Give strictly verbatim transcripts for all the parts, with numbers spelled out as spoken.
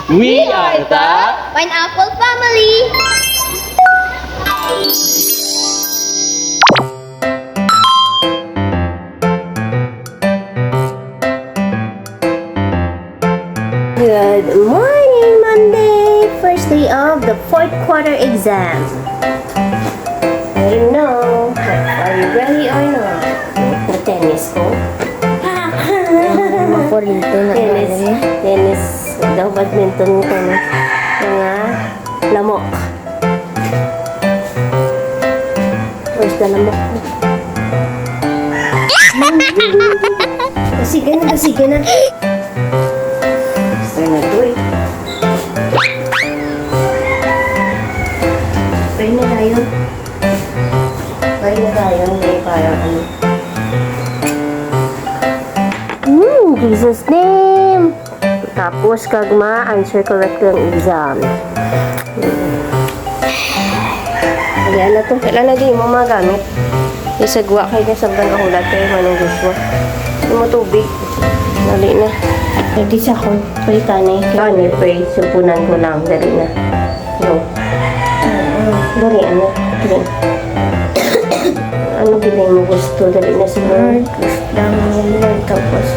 We are the Pineapple Family! Good morning, Monday! First day of the fourth quarter exam. I don't know. Are you ready or not? The tennis ko. Makurente na Tennis. Tennis. Daw badminton ko na. Mga lamok. Where's the lamok? Sige na, sige na. Gusto na to eh. Try na tayo. Try na tayo. Hindi para ano. Mm, Jesus name. Tapos kag ma-answer correct ang exam. Ayan na to. Kailan na di mo magamit? Isagwa kay kasabdan ang hulat kay Manong Joshua. Ano mo tubig? Dali na. Pwede sa akon. Pwede tani. Kani, pwede. Supunan ko lang. Dali na. Go. Dali, ano? Dali. Ano gini mo gusto? Dali na, Lord, gusto lang mo, Lord, tapos,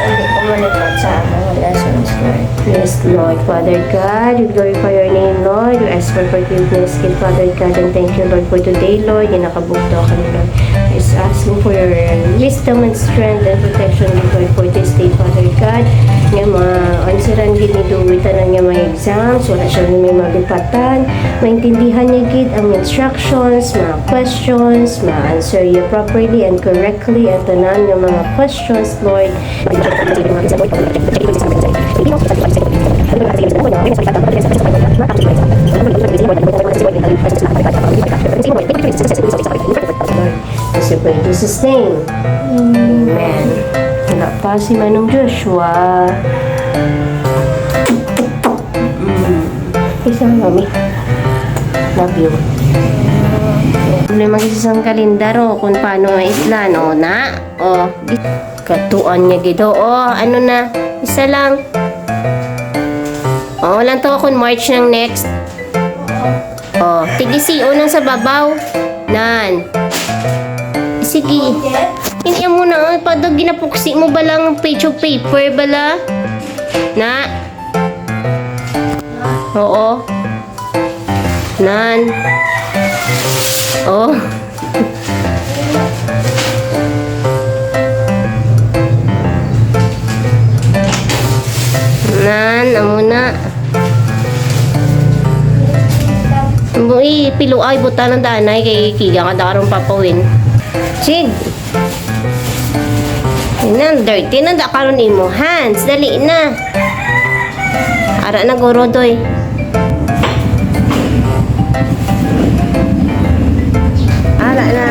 hindi ko malipat sa akong lessons, Lord. Yes, Lord. Father God, we glorify your name, Lord. We ask for forgiveness, kid Father God, and thank you, Lord, for today, Lord. Nga nakabugtaw kami, Lord. Just asking for your wisdom and strength and protection, Lord, for this day, Father God. Nga ma-answeran gid ni Dewey tanan nga mga exams, wala siya may malipatan. Maintindihan niya gid ang instructions, mga questions, ma-answer niya properly and correctly ang tanan nga mga questions, Lord. Kasi po, in Jesus' name. Amen. Wala pa si Manong Joshua. Mm. Isa, mami. Love you. Problema kasi sa kalendar, oh, kung paano maitlan, oh, na, oh, di-, katuan niya gid, oh, oh, ano na, isa lang. Oh, lang to, kung March ng next. Oh, tig-isiyo nang sa babaw. Nan. Sige. Ini mo na, oh, pag ginapuksi mo ba lang ang page of paper, bala? Na? Oo. Nan. Oh. Nan, amo na. Buhi, piluay, buta ng danay kay kiga ka daw karon, Papa Win. Sig. Nan, dirty na da karon imo hands. Dali na. Ara na, guro, doy. Ara na.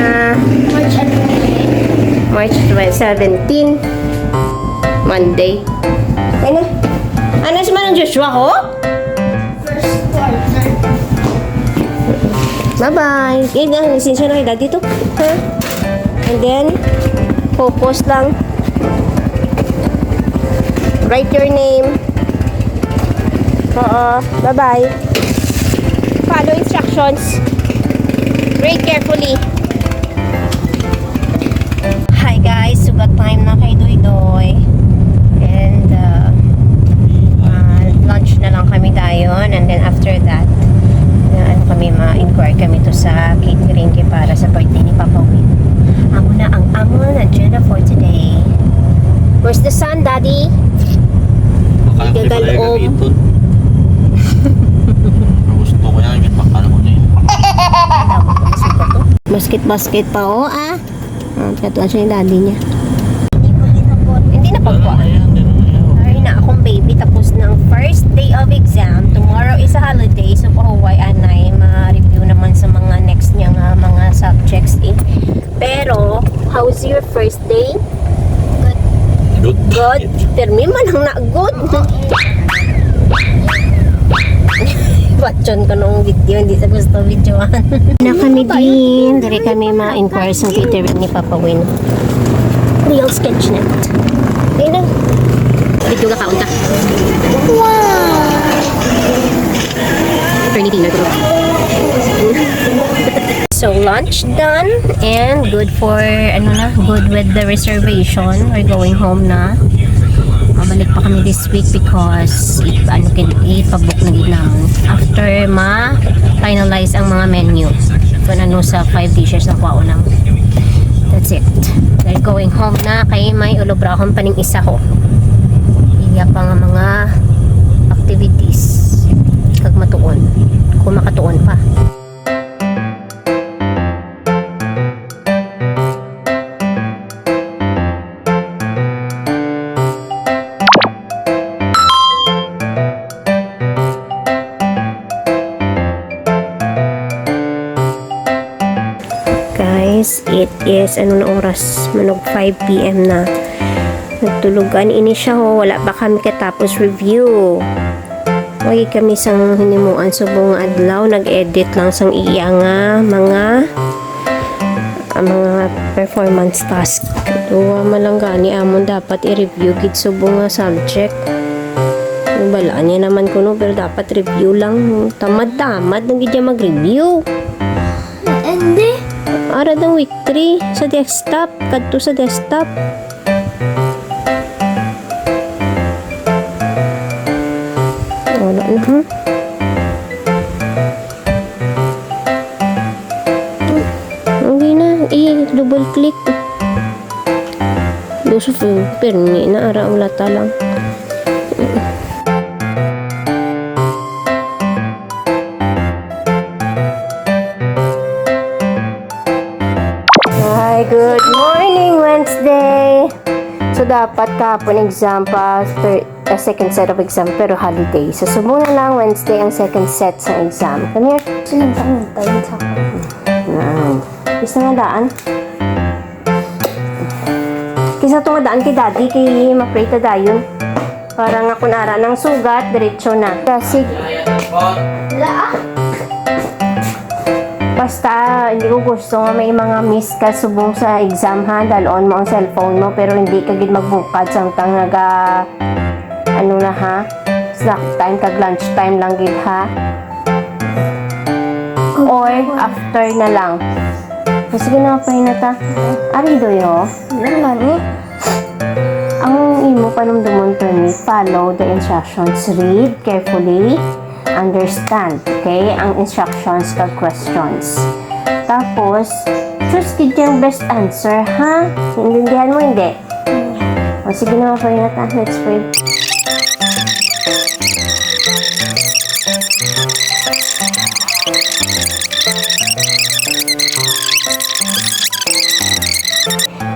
March ano na eh? March twelve, seventeen. Monday. Ano? Ano si Manong Joshua, ho? First quarter. Bye-bye. Yan, yan. Lisensya na kay Daddy to. Ha? And then, focus lang. Write your name. Oo. Bye-bye. Follow instructions. Read carefully. Hi guys, sugat time na kay Doydoy. And uh, uh, lunch na lang kami dayon. And then after that, uh, ano kami, ma-inquire kami to sa catering kay para sa birthday ni Papa Win. Amo na ang amon agenda for today. Where's the sun, Daddy? Baka Gagalom. Gamiton. Gusto ko yan, yung pakala ko na yun. Basket-basket pa, oh, ah. Ah, katuan siya yung daddy niya. Hindi na pagkuha. Ay na, akong baby. Tapos ng first day of exam. Tomorrow is a holiday. So, pa-Hawaii anay. Ma-review naman sa mga next niya nga mga subjects, eh. Pero, how's your first day? Good. Good. Permi man ang nagot. Batyon ko nung video, hindi sa gusto videohan. Na kami din, dali kami ma-inquire sa catering ni Papa Win. Real sketch na. Ayun na. Di Yung nakaon ka. Wow! Attorney dinner ko. So, lunch done and good for, ano na, good with the reservation. We're going home na. Mabalik pa kami this week because it, ano, kin-, ipabook na gid naman. After ma-finalize ang mga menu. Kung ano sa five dishes na kuwaon lang. That's it. We're going home na kay may ulubrahon pa ning isa ko. Iya pa nga mga activities. Kag matuon. Kung makatuon pa. Guys, it is, ano na oras? Manog five P M na. Nagtulugan ini siya, ho. Wala pa kami katapos review. Wagi kami sang hinimuan subong nga adlaw. Nag-edit lang sang iya nga mga, ah, mga performance task. Duwa man lang gani amon dapat i-review gid subong nga subject. Balaan niya naman kuno, pero dapat review lang. Tamad-tamad lang gid niya mag-review. Hindi. Ara dang week three sa desktop. Kadto sa desktop. Wala na, ha? Okay na. I-double click. Gusto ko, permi na ara, wala ta lang. Hi, good morning, Wednesday. So, dapat kahapon exam pa, thir-, a second set of exam, pero holiday. So, subong na lang Wednesday ang second set sa exam. Come here. Sino ang tayo sa akin? Yan. Gusto nga daan? Kisa to nga daan kay daddy, kay ma-pray ta dayon. Para nga kun ara nang sugat, diretso na. Kasi, basta, hindi ko gusto nga may mga miss ka subong sa exam, ha. Dalon mo ang cellphone mo, pero hindi ka gid magbukad samtang naga, ano na, ha. Snack time kag lunch time lang gid, ha. Or after na lang. O, sige na, pray na ta. Ari, Doy, ho. Ano man, eh? Ang imo panumdumon, Permi, follow the instructions. Read carefully. Understand, okay? Ang instructions kag questions. Tapos, choose gid yung best answer, ha? Naintindihan mo, hindi? O, sige na, pray na ta. Let's pray.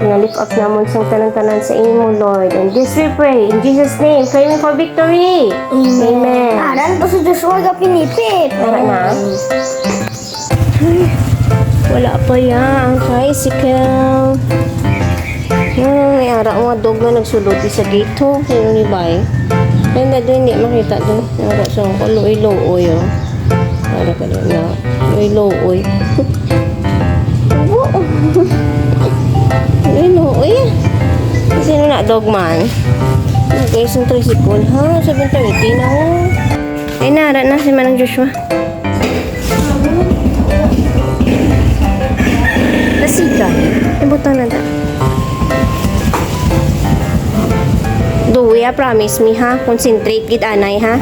Nga-lift up namon sang tanan-tanan sa imo, Lord. And this we pray in Jesus' name, claiming for victory. Amen. Amen. Aran po si Joshua Gapinipit. Tara na. Ay, wala pa ya ang tricycle. Hmm, may ara mga dog nga nagsulod sa gate, ho. Sino ni bay? Ay, na doon, hindi makita doon. May ara sa kaluoy-luoy, oh. Para ka doon na. Luoy-luoy. Luoy-luoy. Sino na, dog man? Okay, isang tricycle, ha? Seven thirty na, oh. Ay, nara na si Manang Joshua. Nasiga. Ibutang na da. Duya, promise me, ha? Concentrate gid anay, ha?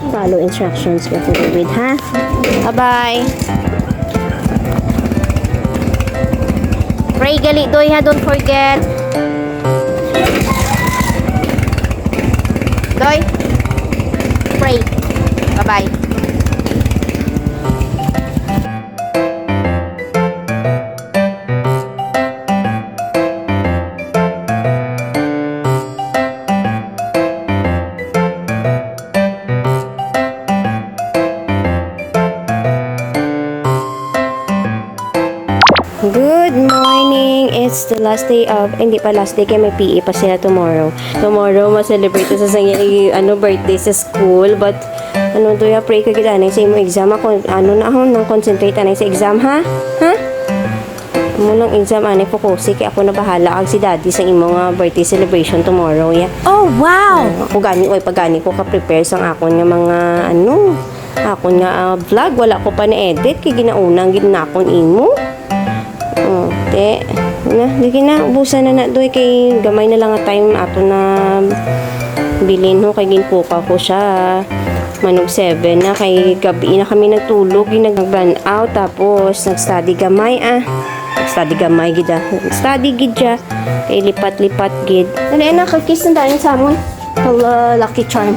Follow instructions ko, Kuya David, ha? Bye-bye. Pray gali, Doy, ha? Don't forget. Doy, pray. Bye-bye. Good morning. It's the last day of, hindi pa last day, kay may P E pa sila tomorrow. Tomorrow, ma-celebrate sa, sa, ano, birthday sa school. But, ano, Doy, pray ka gid anay sa imo exam. Ako, ano na ako, nang concentrate anay sa exam, ha? Ha? Mo lang exam ani, fokusi kay ako na bahala kag si Daddy sa imo nga birthday celebration tomorrow, ya. Oh, wow! Ah, ako gani, oy, pagani ko ka-prepare sang akon nga mga, ano, akon nga, ah, vlog. Wala ko pa na-edit kay ginauna gid na akon imo. Oh, te. Na, lagi na, ubusan na na, doy, kay gamay na lang nga time ato na bilin, ho, kay ginpuka ko siya. Manog seven na, kay gabi na kami nagtulog, yung nag-brownout, tapos nag-study gamay, ah. Nag-study gamay gid, ah. Nag-study gid siya. Kay lipat-lipat gid. Dali na, kag kiss na daan sa amon. Hala, Lucky Charm.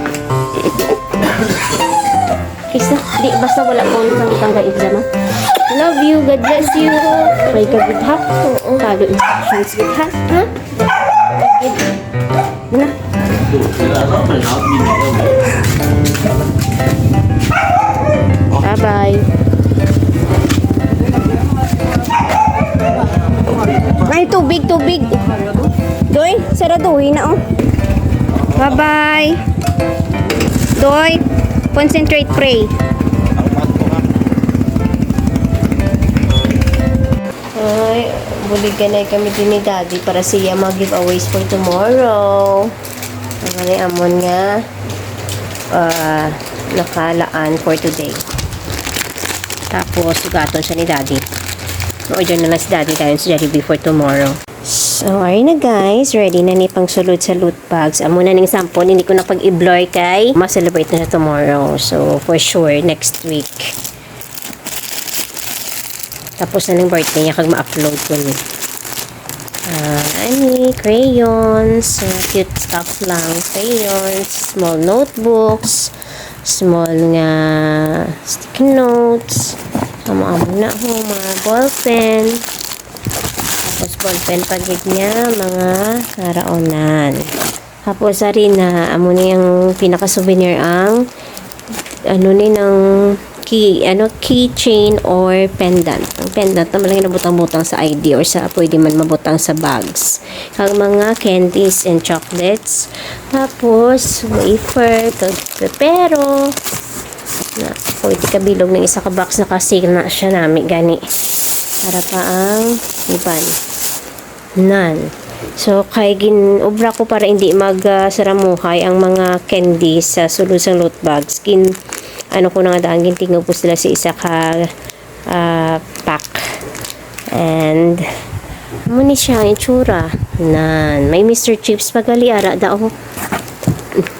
Kiss na. Di, basta wala ko ang tangga exam, ha? Love you. God bless you. Pray ka gid, ha? Oo. Follow instructions gid, ha? Ha? Muna. Bye-bye. Ay, tubig, tubig. Doy, saraduhin na, oh. Bye-bye. Doy, concentrate, pray. Ay, buligan na kami din ni Daddy para siya mag-giveaways for tomorrow. Ang ni amon nga, ah, nakalaan for today. Tapos, sugaton siya ni Daddy. Ma-order na lang si Daddy dayon sa Jollibee for tomorrow. So, ayun na guys. Ready na ni pang sulod sa loot bags. Amo na ning sample. Hindi ko na pag-i-blur kay ma-celebrate na siya tomorrow. So, for sure, next week. Tapos na ning birthday niya kag ma-upload ko ni. Ah, ani, crayons, uh, cute stuff lang, crayons, small notebooks, small nga sticky notes, amo-amo na ho, mga ballpen. Tapos ballpen pa gid niya, mga karaunan. Tapos, ari na, amo ni ang pinaka-souvenir ang, ano ni, ng key, ano, keychain or pendant. Ang pendant naman lang yung nabutang-butang sa I D or sa, pwede man mabutang sa bags. Ang mga candies and chocolates. Tapos, wafer, kag pepero. Na, pwede kabilog ng isa ka box, nakasil na siya nami gani. Para pa ang iban. Nan. So, kay gin-obra ko para hindi mag, ah, saramuhay ang mga candy sa sulod sang loot bags. Gin, ano ko na nga daan, gintingog ko sila sa isa ka, ah, pack. And, amo ni siya ang itsura. Nan. May Mister Chips pa gali, ara daw.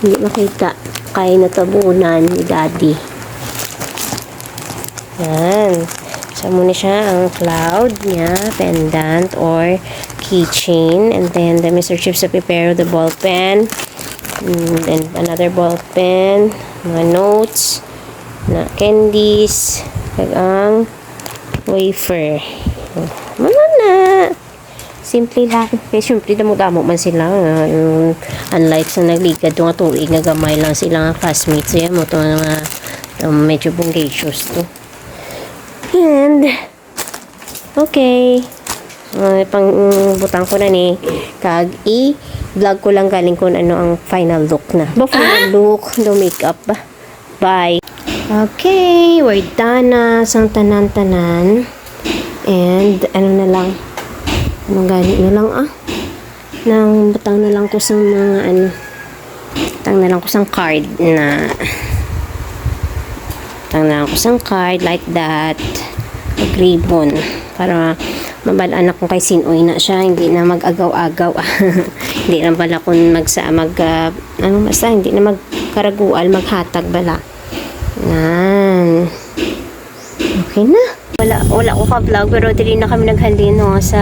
Hindi makita. Kay natabunan ni Daddy. Yan. So, muna siya ang cloud niya, pendant or keychain. And then, the Mister Chips sa pipero, the ball pen. Mm, and another ball pen, mga notes, na candies, kag ang wafer. Muna na. Simple lang. Kaya syempre, damo-damo man sila. Ah, mm, unlike sa nagligad to nga tuig nga gamay lang sila nga classmates. Yan mo to nga, um, medyo bonggacious to. And, okay. Ah, pang, mm, butang ko na ni. Kag i-vlog ko lang galing kung ano ang final look na. Ba, final look, no makeup ba? Bye. Okay, we're done na sang tanan-tanan. And ano na lang? Ano gani na lang, ah? Nang butang na lang ko sang mga ano. Butang na lang ko sang card na. Butang na lang ko sang card like that. Pag ribbon. Para mabal-an na kung kay sinoy na siya. Hindi na mag-agaw-agaw. Hindi na pala kung magsa-, mag, ah, ano, basta hindi na magkaragual, maghatag bala. Nan. Okay na. Wala, wala ko ka-vlog, pero dili na kami naghalin, no, sa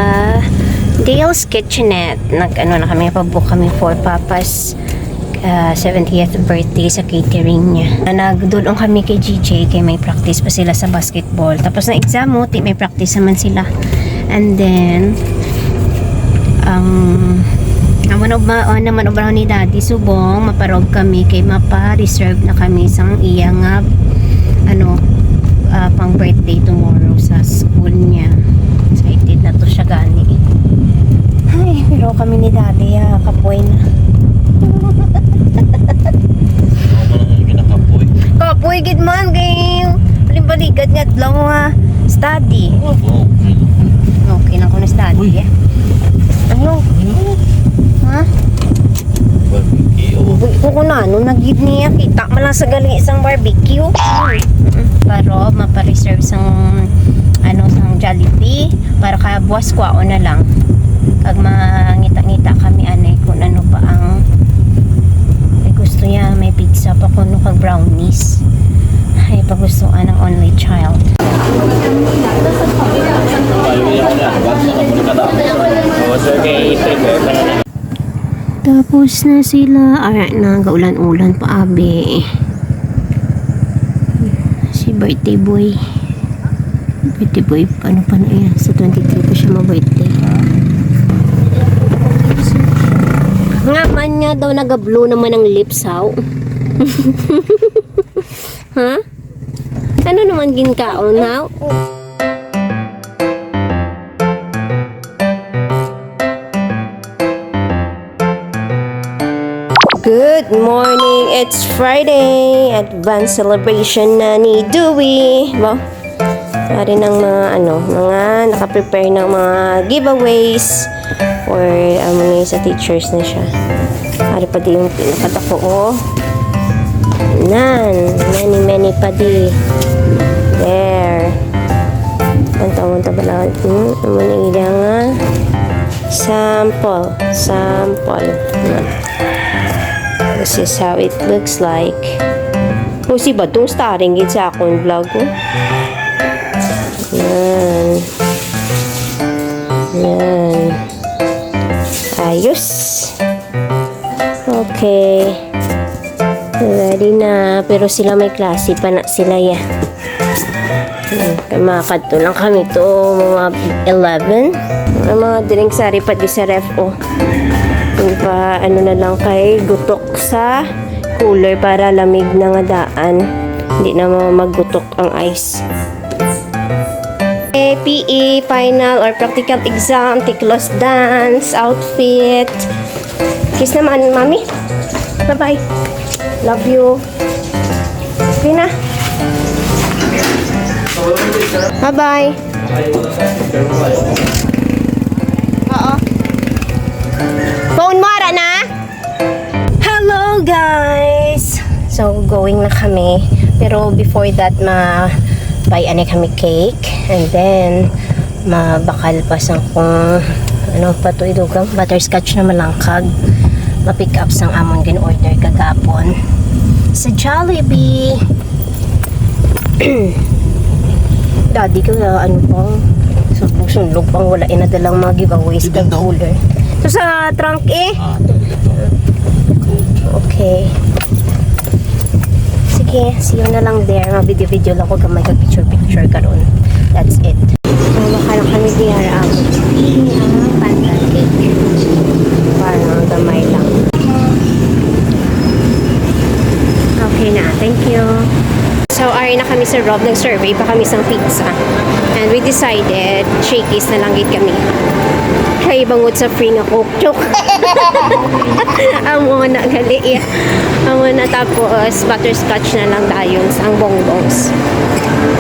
Dale's Kitchenette. Nag, ano na kami, pa-book kami for Papa's, ah, seventieth birthday sa catering niya. Ah, nagdulong kami kay G J kay may practice pa sila sa basketball. Tapos na exam mo, ti may practice naman sila. And then, ang, ang manub-, ah, naman obrahan ni Daddy, subong, maparog kami kay mapa-reserve na kami sang iya nga, ano, ah, pang birthday tomorrow sa school niya. Excited na to siya gani. Ay, pero kami ni Daddy, ah, kapoy na. Ako lang yung kinakapoy. Kapoy gid man kay balimbaligat nga adlaw nga study. Oo, okay lang. Okay lang kung Daddy, eh. Ano? Ha? Barbecue. Uy, ko na, ano na gid niya? Kita man lang sa gali sang barbecue. Pero mapa-reserve sang, ano, sang Jollibee. Para kabuas, kwaon na lang. Kag mangita-ngita kami, anay, kung ano pa ang may gusto niya. May pizza pa kuno kag brownies. Ay, pagustuhan ng only child. Tapos na sila. Ara na, gaulan-ulan pa, abi. Si birthday boy. Birthday boy, ano pa na yan? Sa twenty-three pa siya ma-birthday. Nga man nga daw nagablo naman ang lips, haw? Ha? Ano naman ginkaon, haw? Good morning! It's Friday! Advance celebration na ni Dewey. Ba? Ari ng mga, ano, mga nakaprepare ng mga giveaways for, um, mga sa teachers na siya. Ari pa di yung pinakadako, oh. Nan, many, many pa di. There. Ang tawag, ang tawag, hmm, ang mga ila nga sample, sample. Yan. This is how it looks like. O, si Badong starring gid sa akong vlog, oh. Yan. Yan. Ayos. Okay. Ready na. Pero sila may klase pa na sila, ya. Hmm, makadto lang kami to mga eleven. Ang mga drinks, ari pa di sa ref, oh. Yung pa, ano na lang kay gutok sa cooler para lamig na nga daan. Hindi na ma-, maggutok ang ice. Eh, P E, final or practical exam, tiklos dance, outfit. Kiss naman, mami. Bye-bye. Love you. Okay na. Bye-bye. Oo. Phone mo, ara na? Hello, guys! So, going na kami. Pero before that, ma-buy ani kami cake. And then, mabakal pa sang kung ano pa to idugang. Butterscotch na malangkag. Ma-pick up sang amon gin-order kagapon sa Jollibee. Daddy ko na ano pang sunlog-sunlog pang wala inadalang mga giveaways kag cooler. So sa trunk eh. Ah, dito. Okay. Sige, see you na lang there. Mag-video-video lang ko gamay kag picture-picture karon. That's it. So, baka lang kami diya ang pancake. Parang gamay lang. Okay na. Thank you. So, ari na kami sa Rob. Nag-survey pa kami sang pizza. And we decided, Shakey's na lang gid kami. Kay bangod sa free nga Coke. Joke. Amo na gali, iya. Amo na, tapos butterscotch na lang dayon sang bongbongs.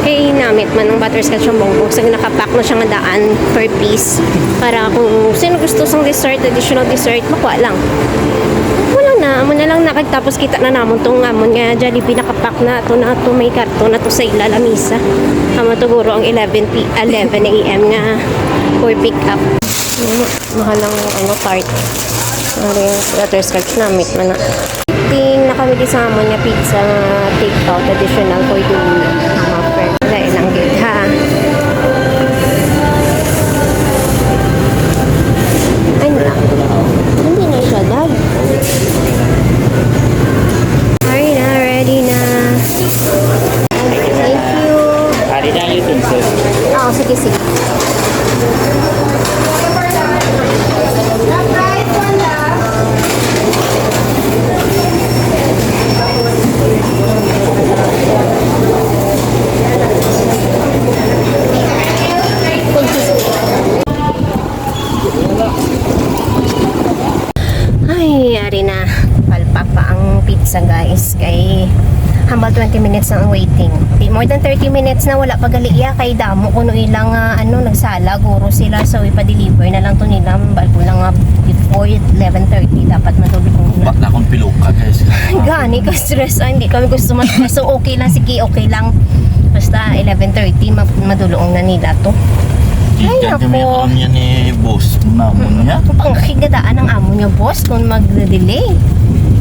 Kay namit man ang butterscotch ang bongbongs. Ang nakapack na siya nga daan per piece. Para kung sino gusto sang dessert, additional dessert, makuha lang. Wala na, amo na lang na. Kag tapos kita na namon tong amon nga Jollibee nakapack na. Ato na, ato may karton, ato sa ila lamisa. Amo to guro ang eleven p-, eleven a m nga for pick up. Mahal ang, ano, tart. Ano yung butterscotch, namit man na. Ting na kami di sa amon nga pizza nga take out, additional for the mga friend. Dahil lang gid, ha? Ay, na. Hindi na siya, Dad. Ay, na, ready na. Thank you. Ari na yung utensils. Oo, sige, sige. Ay, ari na. Palpak pa ang pizza, guys. Kay Hambal twenty minutes na ang waiting. Di more than thirty minutes na, wala pa gali iya, kay damo kuno ilang, ah, ano, nagsala, guro sila. So, ipa-deliver na lang to nila. Hambal ko lang nga before eleven thirty, dapat madulog na. Ba na akong piluka, guys. Gani ka stress, ah, hindi kami gusto ma-stress. So, okay lang, sige, okay lang. Basta eleven thirty, ma-, madulong na nila to. Ay, Ikan kami nako. Ang niya ni boss. Namon niya. Ang pangakig na daan ang amo niya, boss, kung mag-delay.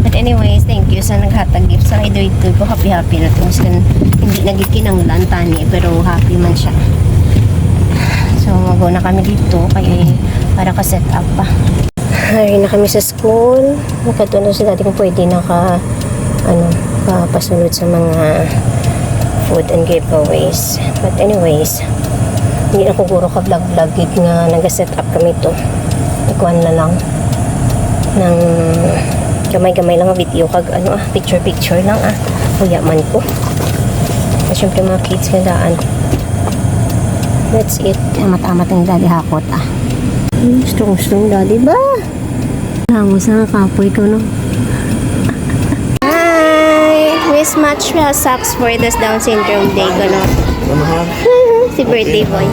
But anyways, thank you sa naghatag gift sa kay Doytoy ko. Happy-happy na to. Mas kan-, hindi na gid kinanglan tani, pero happy man siya. So, mag-go na kami dito kay para ka set up pa. Hari na kami sa school. Nakadto na si daddy kung pwede naka, ano, pa-, pasunod sa mga food and giveaways. But anyways, hindi na ko guro ka vlog-vlog gid nga naga-set up kami to. Ikuan na lang. Nang gamay-gamay lang ang video kag ano, ah, picture-picture lang, ah. Kuya man ko. At syempre, mga kids nga daan. That's it. Amat-amat ang daddy hakot, ah. Hmm, strong-strong daddy ba? Nangos na nga kapoy ko, no? Hi! Mismatch nga socks for this Down syndrome day ko, no? Ano, ha? Si birthday boy.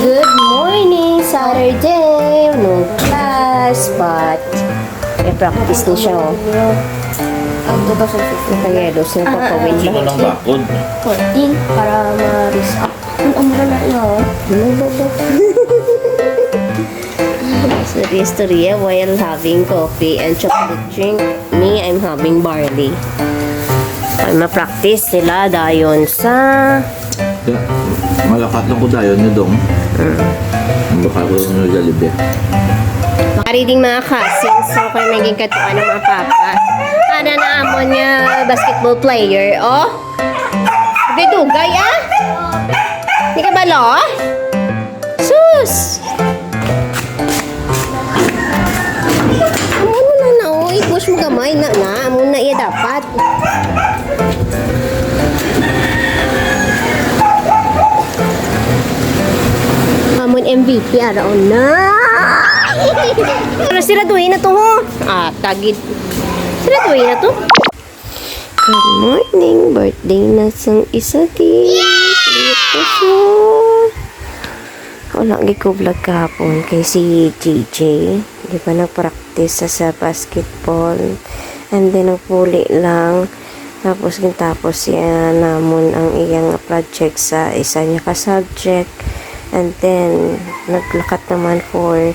Good morning, Saturday. No class, but may practice ni siya, oh. Ang two thousand fifteen. Naka-yellow siya, ah, papawin ba? Sino lang bakod? Fourteen, para ma-raise up. Ang umra na, no? Sa istorya, while having coffee and chocolate drink, me, I'm having barley. Ay, ma-practice sila dayon sa... Ya, malakat lang ko dayon ni Dong. Mm. Ang baka ko yung Jollibee. Reading, mga cousins, so kayo may ginkatuan ng mga papa. Ana na amon nga basketball player, oh. Dugay-dugay, ah. Di ka balo? Sus! Ano na na, oh? I-push mo gamay na, na. Amo na iya dapat. Amon M V P, ara, oh, na. Pero siraduhin na to, ho. Ah, tagid. Siraduhin na to. Good morning, birthday na sang isa, di. Dito siya. Wala, gikublag kahapon kay si J J, di ba, nagpractice sa, sa basketball. And then, nagpuli lang. Tapos, gintapos siya namon ang iyang project sa isa niya ka subject. And then, naglakat naman for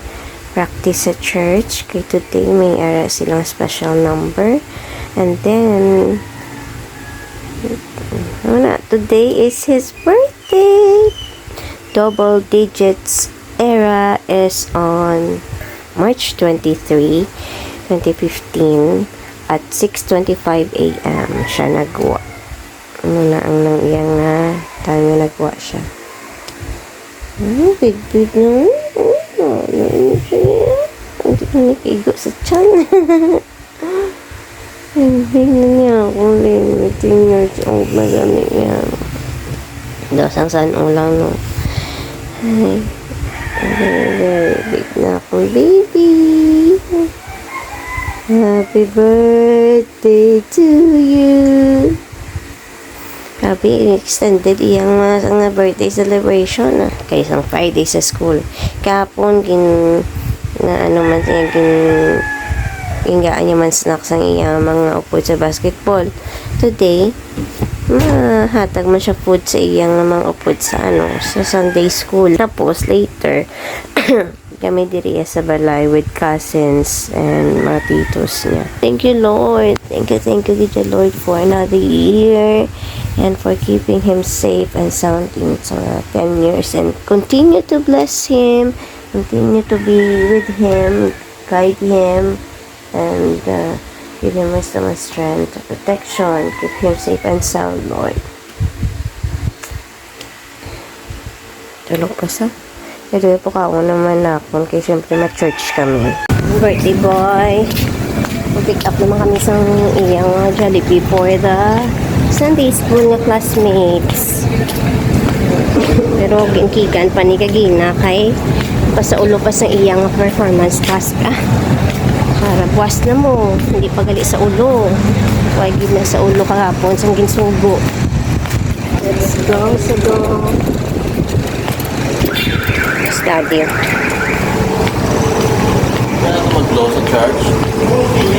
practice sa church. Kay today, may ara silang special number. And then, wala, today is his birthday. Double digits era is on. March twenty-three, twenty fifteen, at six twenty-five a m siya nagwa. Ano na ang nang iya nga time nga nagwa siya? Oh, big, big na. Oh, ano, ano siya? Hindi ko nakigo sa tiyan. Hindi na niya ako, Lin. Eighteen years old na gani niya. Daw sang san ulang, no? Ay, very, very big na akong baby. Happy birthday to you. Grabe, extended iyang mga, mga birthday celebration, ah. Kay sang Friday sa school. Kahapon, gin-, na ano man siya, gin-, gingaan niya man snacks ang iyang mga upod sa basketball. Today, mahatag man siya food sa iyang mga upod sa, ano, sa Sunday school. Tapos, later, kami diri sa balay with cousins and mga titos niya. Thank you, Lord. Thank you, thank you, gid, Lord, for another year and for keeping him safe and sound in sa ten years. And continue to bless him, continue to be with him, guide him, and, uh, give him wisdom and strength, protection. Keep him safe and sound, Lord. Tulog pa sa. Pero po kaon naman na ako. Kay siyempre ma-church kami. Birthday boy. Pick up naman kami sa iyang Jollibee for the Sunday school nga classmates. Pero ginkigan pa ni kagina kay pasaulo pa sa iyang performance task, ah. Para buwas na mo, hindi pa gali sa ulo. Why gid na sa ulo kahapon sang ginsugo. Let's go, let's go. Study. Kaya ito mag-blow sa charge?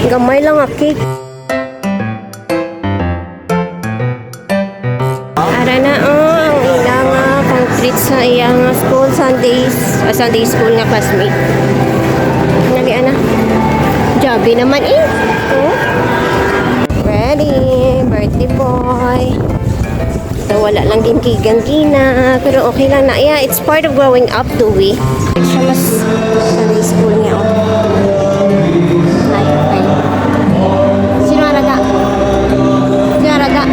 Gamay lang nga cake. Ara na, oh, ang ila nga pang-treat sa iya nga school, Sundays, ah, Sunday school nga classmate. Nali, ana. Jabi naman, eh. Oh. Ready, birthday boy. Ito, wala lang ginkigan gina, pero okay lang na. Yeah, it's part of growing up, do we? Siya mas Sunday school niya, oh. Ay, ay. Sino ang raga? Sino ang raga?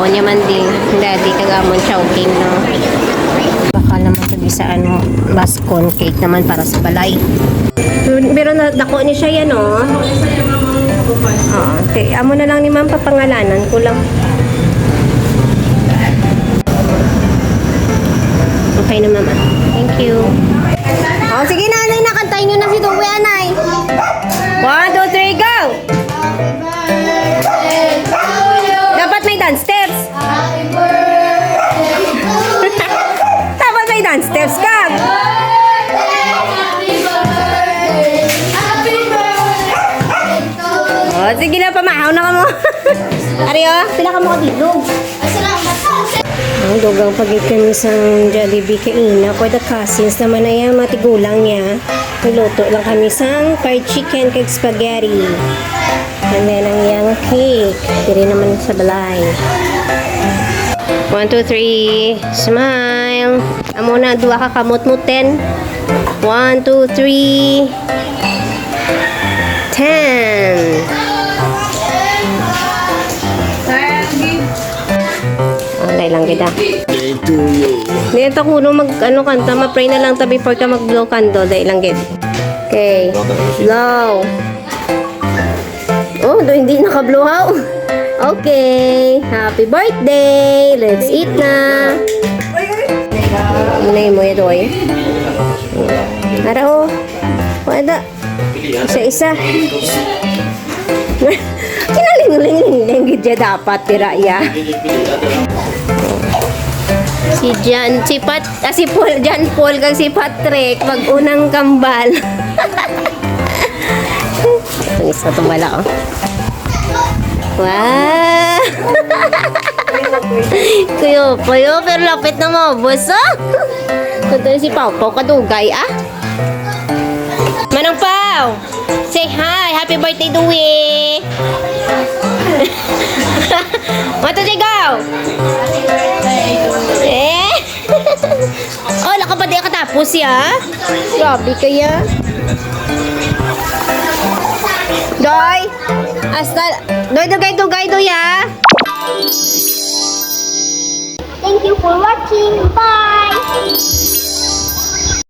O niya man di, daddy, kag amon Chowking, no? Baka naman to di sa ano, Bascon cake naman para sa balay. Pero na, dako ni siya yan, oh. Oo, okay. Amo na lang ni ma'am, papangalanan ko lang. Okay na, mama. Thank you. Oh, sige na, anay, nakantayin nyo na si Dugwe, anay. One, two, three, go! Dapat may dance steps. Dapat may dance steps ka. Oh, sige na, pamahaw na ka mo. Ari, oh, pila ka mo kabilog? Ang dugang pagit kami sa Jollibee kaina for the cousins naman, ay ang mga tigulang niya. Nagluto lang kami sang fried chicken kag spaghetti. And then, ang iyang cake. Diri naman sa balay. One, two, three. Smile. Amo na, duha ka kamot mo, ten. One, two, three. Ten. Alay lang gid, ah. Dito kuno mag, ano, kanta, ma-pray na lang ta before ka mag-blow candle. Dali lang gid. Okay. Blow. Oh, do, hindi naka-blow, haw. Okay. Happy birthday. Let's eat na. Inay mo ito, eh. Ara, oh. Wala. Isa-isa. Kinalingling-lingling gid siya dapat, tira, ya. Si Jan, si Pat, ah, si Paul, Jan Paul kag si Patrick, mag-unang kambal. Ang isa to bala, oh. Wow! Kuyo, kuyo, pero lapit na maubos, oh. Ito si Pau Pau, kadugay, ah. Manang Pau, say hi. Happy birthday, Dewey. One, two, three, go. Eh? Oh, laka pa di katapos ya. Grabe kaya. Doy, hasta, Doy, dugay, dugay, Doy, ah. Thank you for watching. Bye.